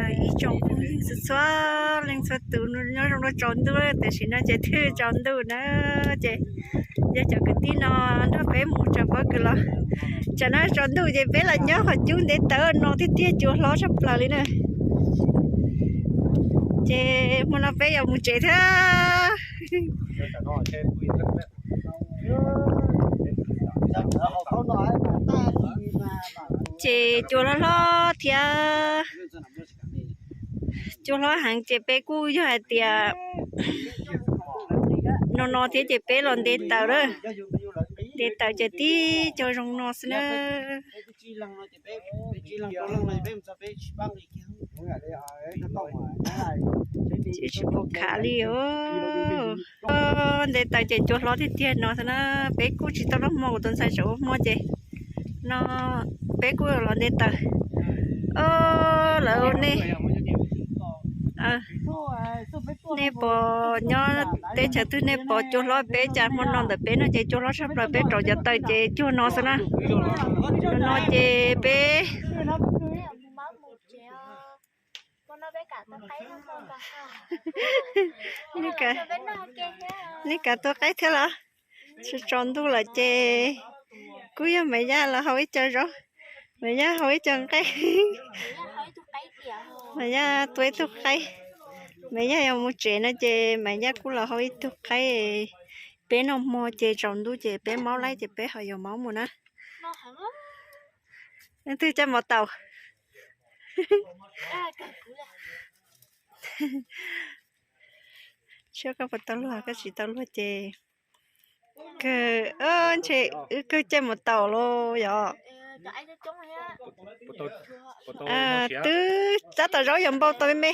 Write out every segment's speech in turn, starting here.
Ib tsoom phooj ywg txhua leej txhua tus, nyob zoo rau tsaus ntuj, tam sim no ces twb tsaus ntuj na, ces yog cov kwv tij no nrog peb mus tsaws pob kws los. Tsam no tsaus ntuj ces peb los nyob qhov cub ntev tawv no tiag tiag, cua hlob tshaj plaws li na. Ces hmo no peb yuav mus tsev thiab. Ces cua hlob hlob thiab, cua hlob heev ces peb kuj yog hais tias no no thiab ces peb los nte taws lawm. Nte taws ces tib co zoo no xwb na. Tsis pom khav li os. Nte taws ces cua hlob tiag tiag no xwb na. Peb kuj tsis tau noj hmo, kuv tus ntxhais tseem ua hmo ces no peb kuj los nte taws. Lawv nej, nej pom nyob teb chaws twg nej pom cua hlob peb cas hmo no ntawm peb no ces cua hlob tshaj plaws, peb rauv cov taws ces cuag no xwb na. No ces peb nej kav tua qaib thiab los? Tsaus ntuj lawm ces kuj yog Maiv Yaj los hau ib co zaub, Maiv Yaj hau ib co nqaij, Maiv Yaj tua ib tug qaib. Maiv Yaj yuav mus tsev no ces Maiv Yaj kuj los hau ib tug qaib. Peb noj hmo ces tsaus ntuj ces peb maub laib ces peb ho yuav maub mus na. Leej twg caij mos taus? Tsis paub koj puas tau luag, koj tsis tau luag ces kawg, ntshe wb kawg caij mos taus los yog. Twb tab tom zaub yuav npau taws me me.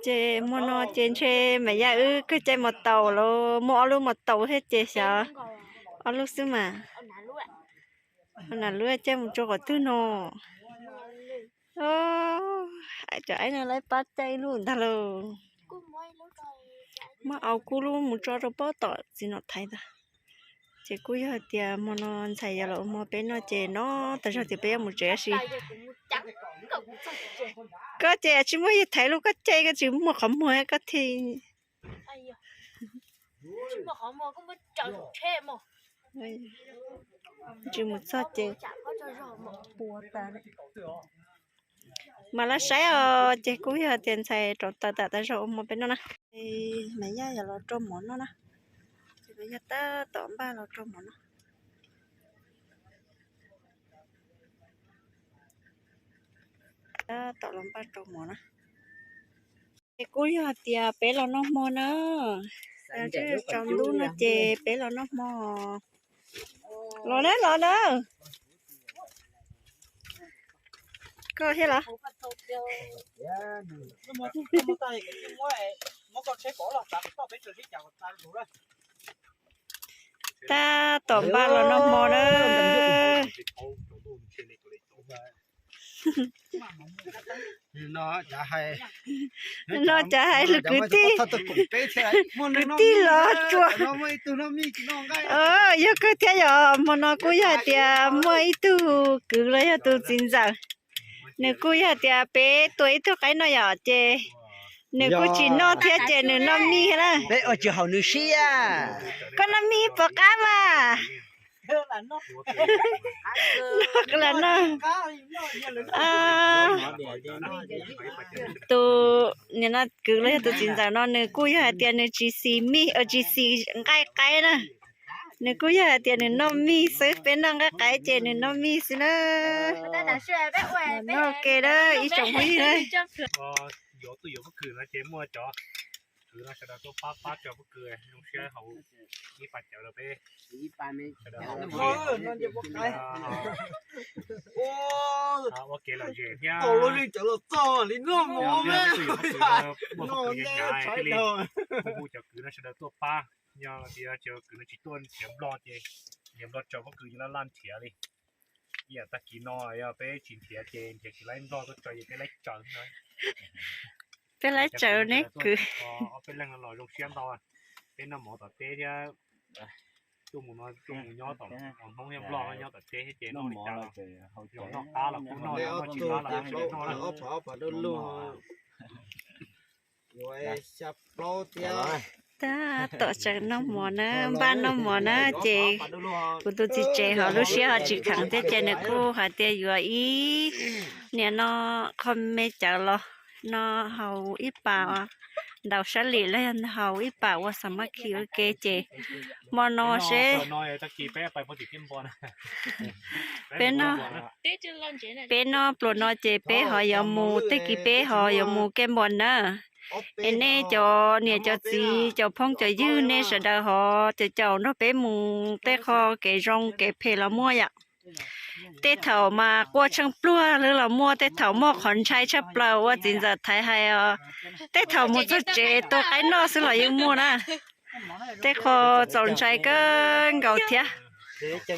Ces hmo no ces ntshe Maiv Yaj wb kawg caij mos taus los, muaj ob lub mos taus thiab ces xyov ob lub xwb mas. Nam lub caij mus rau qhov twg no? Cov aib no lawv pab caij ib lub ntag lauj. Muab au kub lub mus tso rau pob tom txiv nom thaiv ntag. Ces kuj yog hais tias hmo no ntxhais yuav los ua hmo peb noj ces no tas zog tias peb yuav mus tsev tab sis koj ces tsis muaj yawg thaiv los koj caij koj tsis muaj qhov muag koj thiaj tsis mus txog ces mas los saib os, ces kuj yog tias ntxhais rauv taws tas zog ua hmo peb noj na. Maiv Yaj yuav los rau mov noj na. Ces Maiv Yaj tab tom npaj los rau mov noj. Tab tom los npaj rau mov na. Ces kuj yog hais tias peb los noj hmo na. Tsaus ntuj no ces peb los noj hmo. Los na, los na. Koj thiab los? Tab tom npaj los noj hmo na. No cas hais lus kwv tij, kwv tij los tsuas. Yog kawg thiab yom, hmo no kuj yog hais tias muaj ib tug kwv los yog tus txiv ntxawm, nws kuj yog hais tias peb tua ib tug qaib noj yom, ces nws kuj tsis noj thiab ces nws noj mij na. Peb ua tsis haum nws siab. Koj noj mij puas qab mas? Noj qab los noj. Tus nim no kwv los yog tus txiv ntxawm no nws kuj yog hais tias nws tsis xis mij, tsis xis nqaij qaib na. Nws kuj yog hais tias nws noj mij xwb, peb noj nqaij qaib ces nws noj mij xwb na. Noj ke na ib tsoom phooj ywg na. Yuav tuaj yuav pob kws no ces muaj cov kwv no sawv daws tuaj pab pab tso pob kws zoo siab haus ib pas cawv rau peb sawv daws haus. Ua kev lom zem thiab. Muaj pob kws hnyav thiaj li hu hu cov kwv no sawv daws tuaj pab. Yog tias cov kwv no tsis tuaj nrhiav nplog ces nrhiav nplog tso pob kws ces laj laj nrhiav li. Ib yam tag kis no yog peb tsis nrhiav ces nrhiav tsis laib nplog tuaj tso ces peb laib tsaws no. Peb laib tsaws neb kwv. Ob peb leeg no los zoo siab ntau, peb noj mov tom teb thiab. tuaj mus no tuaj mus nyob tom Hmoob thiab Nplog nyob tom teb thiab ces noj li cas los noj qab los kuj noj, noj tsis qab los kuj tsis noj. Ob phav ob phav dub lug. Tab tom tseem noj mov na, npaj noj mov na ces kuv tus txiv tsev ho lub siab ho tsis kheev thiab ces nws kuj hais tias yuav ib niam no qho me cawv los no haus ib pas ntaus sab lim los yog haus ib pas ua xav mab khi ua ke ces hmo no seb peb noj, peb noj pluas no ces peb ho yuav mus, tag kis peb ho yuav mus kev npua na. Es nej cov niam cov txiv cov phooj cov ywg nej sawv daws ho caum caum nrog peb mus tej qho kev zoo kev phem los muaj yom. Tej thaum mas quaj tsheej pluag lawm los muaj, tej thaum muaj qhov ntshai tshaj plaws ua txiv ntxawm thaiv hais os, tej thaum mus txog tsev tua qaib noj xwb los yeej muaj na. Tej qho txaus ntshai kawg nkaus thiab.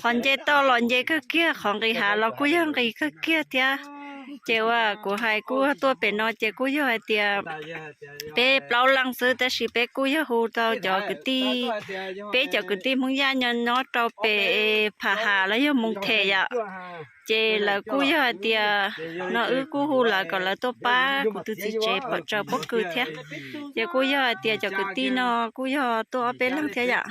Qhov nce toj los nce kawg kiag, qhov nqis hav los kuj yog nqis kawg kiag thiab. Ces uas kuv hais kuj tuaj pem no ces kuj yog hais tias peb plaub leej xwb tab sis peb kuj yog hu rau cov kwv tij, peb cov kwv tij Hmoob Yaj nyob nyob rau pem Pham Ham los yog Moos Them yom. Ces lawv kuj yog hais tias no wb kuj hu lawv kom lawv tuaj pab kuv tus txiv tsev pom tsaws pob kws thiab. Ces kuj yog hais tias cov kwv tij no kuj yog tuaj ob peb leeg thiab yom.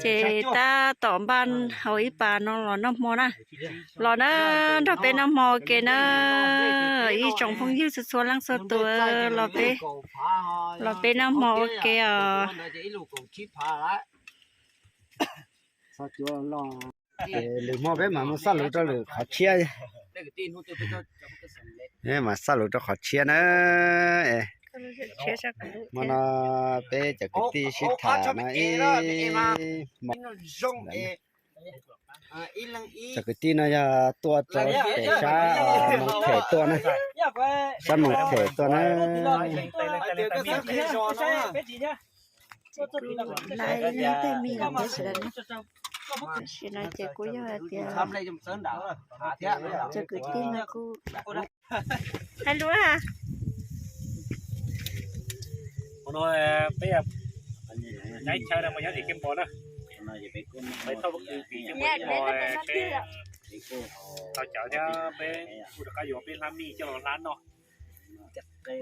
Ces tab tom npaj haus ib pas no los noj hmo na. Los na, nrog peb noj hmo ua ke na, ib tsoom phooj ywg txhua txhua leej txhua tus, los peb, los peb noj hmo ua ke os. Lwm hmo peb mam mus xaj lus rau lwm qhov tshiab. Mam xaj lus rau qhov tshiab na. Hmo no peb cov kwv tij sib tham no ib hmo. Cov kwv tij no yog tuaj rau pem sab Moos Them tuaj na, sab Moos Them tuaj na. Kuv laij tej me nyuam ntawd sawv daws na. Tam sim no ces kuj yog hais tias cov kwv tij no kuj hais lus na. Hmo no peb nyaib chaw no mas nyob tim Kiab Npo na. Peb thauj pob kws tim Kiab Npo, peb tau cawv thiab peb kuj rov qab yuav peb hlab mij coj los hlab noj thiab qe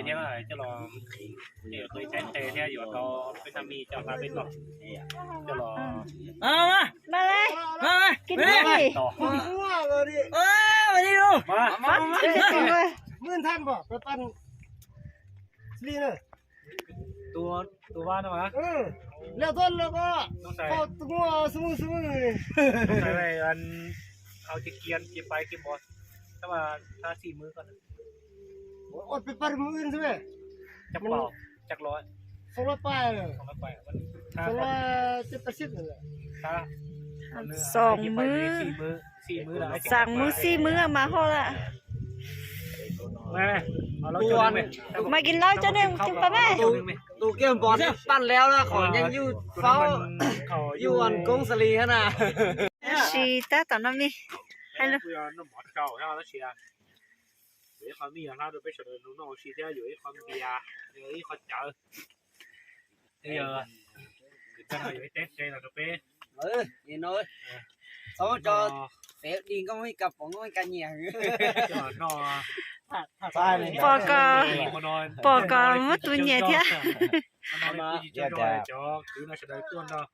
thiab coj los, qe, caij qe thiab yuav tau peb hlab mij coj hlab peb noj coj los. Tus vaj no mas. Tus vaj no mas. Hau ces kiag ces pais kiag npos, tab mas tab xij mws koj. Cov paus, cov los. Xoom mws xij mws mas hoj lawm. Mas kis laub cov neeg tus pas mas. Tus kiag npos paj leo na, qhov nyeej yuj faub, yuj koob xas lis thiab na. Tab sis tab tom no me, hais lus. Yuav ib qho mij hlab rau peb sawv daws noj ua si thiab yuav ib qho npias, yuav ib qho cawv. Yuav ib teb qe los rau peb. Txhob cov fev di nkauj ib ka pom nkauj ib ka nyiam. Pom kom, pom kom muab tus nyiam thiab. Cov kwv no sawv daws tuaj nrog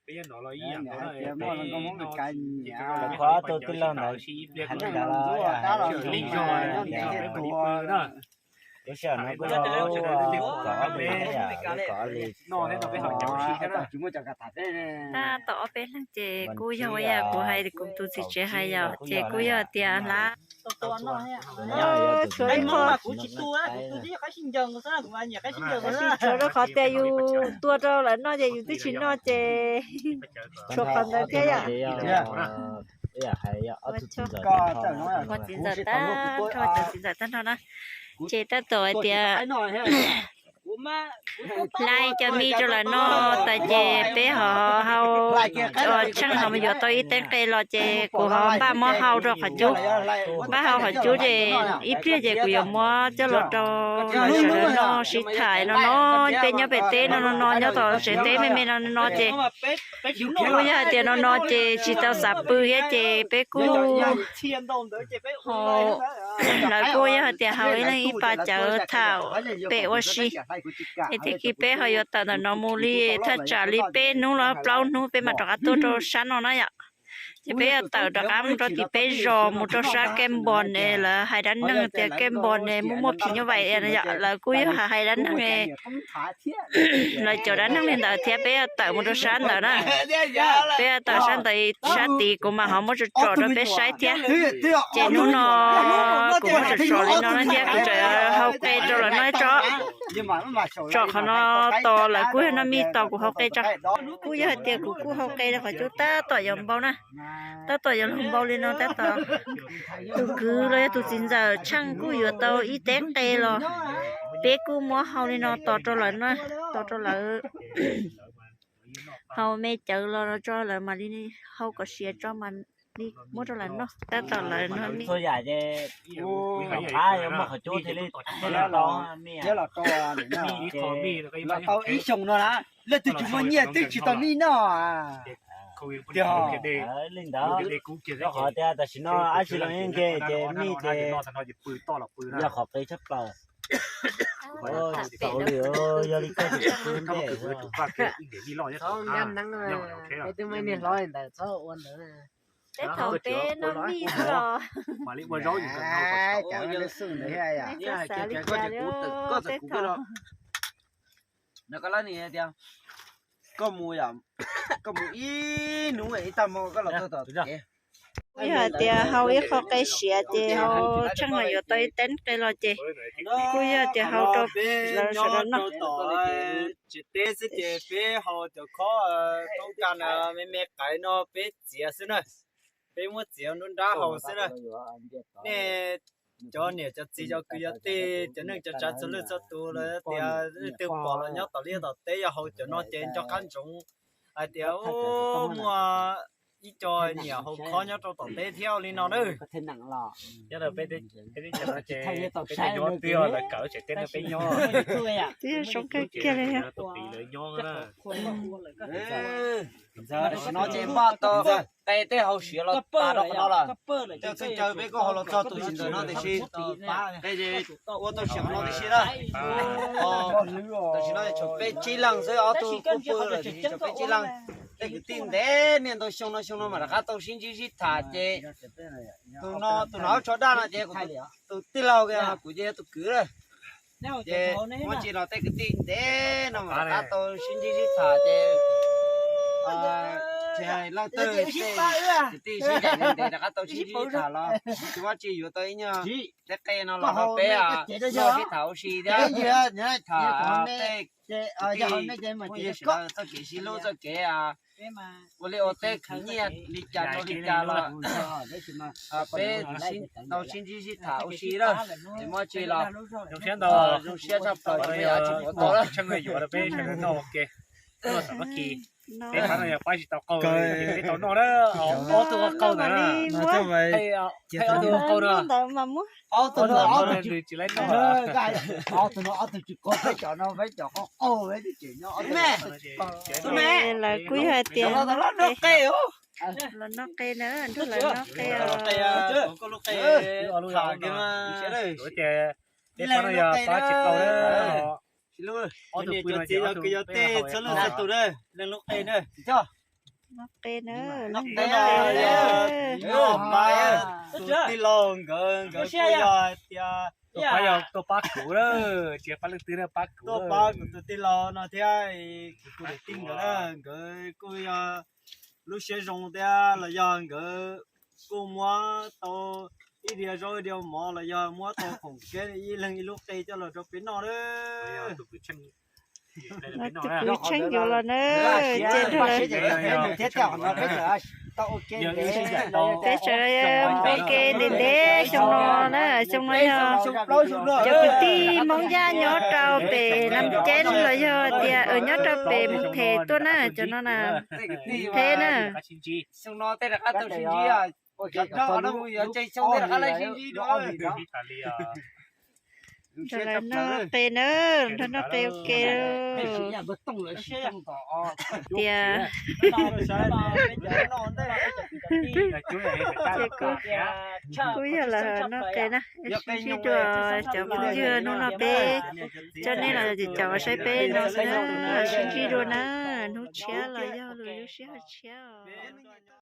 peb nyob no los ib yam nkaus na. Tus tij laug ntawd hais li ntawd los, peb mus li pw na. Lub sij hawm no kuj yog kaum ob hlis, kaum ob hlis no peb ho nyob ua si thiab na. Tab tom ob peb leeg ces kuj yog ua yam kuv hais, kuv tus txiv tsev hais yom, ces kuj yog tias hlab tshuav ib qho, tab sis tshuav rau qhov tias yus tua rau lawv noj ces yus twb tsis noj ces tshuav qhov ntawd thiab yom. Ua txiv ntxawm tag nrho, cov txiv ntxawm tag nrho na. Ces tab tom hais tias Laij cov mij rau lawv noj tas ces peb ho hau, tsheej ho mus yuav tau ib teeb qe los ces kuv ho npaj muab hau rau qhov cub. Npaj hau qhov cub ces ib pliag ces kuv yuav muab coj los rau lawv sawv daws noj sib tham no no. Peb nyob pem teb no no no, nyob tom tsev teb me me no no ces kuj yog hais tias no no ces tsis tau xav pw thiab ces peb kuj ho, lawv kuj yog hais tias haus ib leeg ib pas cawv tham pem ua si. Es tag kis peb ho yuav tawm ntawm no mus li thaj tsam li peb hnub los plaub hnub peb mam rov qab tuaj rau sab no na yom. Ces peb yuav tawm rov qab mus rau tim peb zos, mus rau sab Kej Npos ne, lawv hais dab neeg tias Kej Npos ne muaj muaj phim nyuj vais no yom, lawv kuj yog hais dab neeg, lawv cov dab neeg li ntawd thiab peb yuav tawm mus rau sab ntawd na. Peb yuav tawm sab ntawd, sab tid kuv mam ho muab tsom tsom rau peb saib thiab. Ces hnub no kuv muab tsom tsom li no na thiab kuv tseem hau qe rau lawv noj tso. Tsom qhov no tos lawv kuj yog noj mij tos kuv hau qe tso. Kuj yog hais tias kuv kuj hau qe rau qhov cub tab tom yuav npau na. Tab tom yuav luag npau li no tab tom. Tus kwv los yog tus txiv ntxawm Tsheej kuj yuav tau ib teb qe los peb kuj muab hau li no tos rau lawv na, tos rau lawv hau me cawv los tso lawv mam li hau kom siav tso mam li muab rau lawv noj tab tom lawv noj mij. Los tau ib xyoos no na, leej twg tsis muaj nyiaj twb tsis tau mij noj. Tiag li ntawd, rau qhov tias tam sim no dab tsi los yeej nkeeg ces mij ces yog qhov qis tshaj plaws. Yog li koj ces pw ntej. Peb thaum peb noj mij xwb los. Xav li cas li, peb thaum. Koj mus, koj mus ib hnub ib tag hmo koj los txog tom kev. Kuj yog hais tias hau ib qho qe siav ces hau Tsheej los yuav tau ib teeb qe los ces kuj yog tias hau rau lawv sawv daws noj. Tsev teb xwb ces peb hau cov khob toob kas na me me qais no peb txiav xwb na. Peb muab txiav nruab nrab haus xwb na. Nej cov niam cov txiv cov kwv cov tij cov neej cov tsav txhua leej txhua tus los tias leej twg pom los nyob tom liaj tom teb yog haus cov no ces nco qab ntsoov hais tias muaj ib co nyiam haus khob nyob rau tom teb thiab li no na. Nyob rau peb teb chaws no ces peb tsis nyob twb yog lawv kawm tsev teb no peb nyob. Twb yog zoo kawg kiag li. Tam sim no ces npaj tau qe tej hauv siav los tas rau qhov no lawm. Tej txheej caw peb kuj hau los txog tus tsis ntawm no tiam sis qe ces ua tau siav qhov no tiam sis na. Tam sim no tshuav peb tsib leeg xwb, ob tug kuj pw lawm tiam sis tshuav peb tsib leeg. Tej kwv tij ntev niaj ntau xyoo no xyoo no mas rov qab tau sib ntsib sib tham ces tus no tus no tsho daj no ces tus tij laug, kuv ces yog tus kwv lawm. Ces muaj tsis los tej kwv tij ntev no mas rov qab tau sib ntsib sib tham ces tsis hais leej twg, kwv tij sib ncaim ntev rov qab tau sib ntsib sib tham los tsis muaj tsis yuav tau ib nyuag teb qe no los rau peb noj sib tham ua si thiab tham tej kwv tij phooj ywg sawv daws txoj kev sib hlub txoj kev ua liaj ua teb khwv nyiaj li cas rau li cas los peb tau sib ntsib sib tham ua si lawm. Ces muaj tsis los zoo siab tshaj plaws ces peb yuav tsis yuav tau lawm. Peb sawv daws noj ua ke, noj tom no khi. Peb qab no yog pab tsis tau qaug, peb tau noj na. Ob tug qaug ntawd na. Ob tug qaug na. Ob tug no ob tug tsis qaug, peb cov no peb cov qaug qaug peb tseem nyob. Lawv kuj yog hais tias noj qe, los noj qe na, nrog lawv noj qe. Peb qab no yog pab tsis tau na. Ob tug pw no ces ob tug pw na. Leej lub qe na. Noj qe na, leej lub qe na. Tus tij laug nkawd, nkawd kuj yog hais tias tuaj pab, yog tuaj pab kuv na, tsis pab leej twg na, pab kuv. Tuaj pab kuv tus tij laug no thiab, kuv tus niam tij nkawd na, nkawd kuj yog lub siab zoo thiab los yog nkawd kuj muab tau ib diav zaub ib diav mov los yog muab tau khoom kiab ib leeg ib lub qe coj los rau peb noj na. No tus kwv Tsheej yuav los na, ces nrog lawv, peb sawv mus ua ke ntev ntev xyoo no na, xyoo no yog cov kwv tij Hmoob Yaj nyob rau pem Nam Ceeb los yog tias nyob rau pem Mus Them tuaj na, cov no na, Theb na. Nrog lawv noj qe na, nrog noj qe ua ke. Tias, ces kuj yog lawv noj qe na, sib ntsib dua cov phooj ywg, hnub no peb coj nej los caum saib peb no xwb na, sib ntsib dua na, hnub tshiab los yog lwm lub sij hawm tshiab.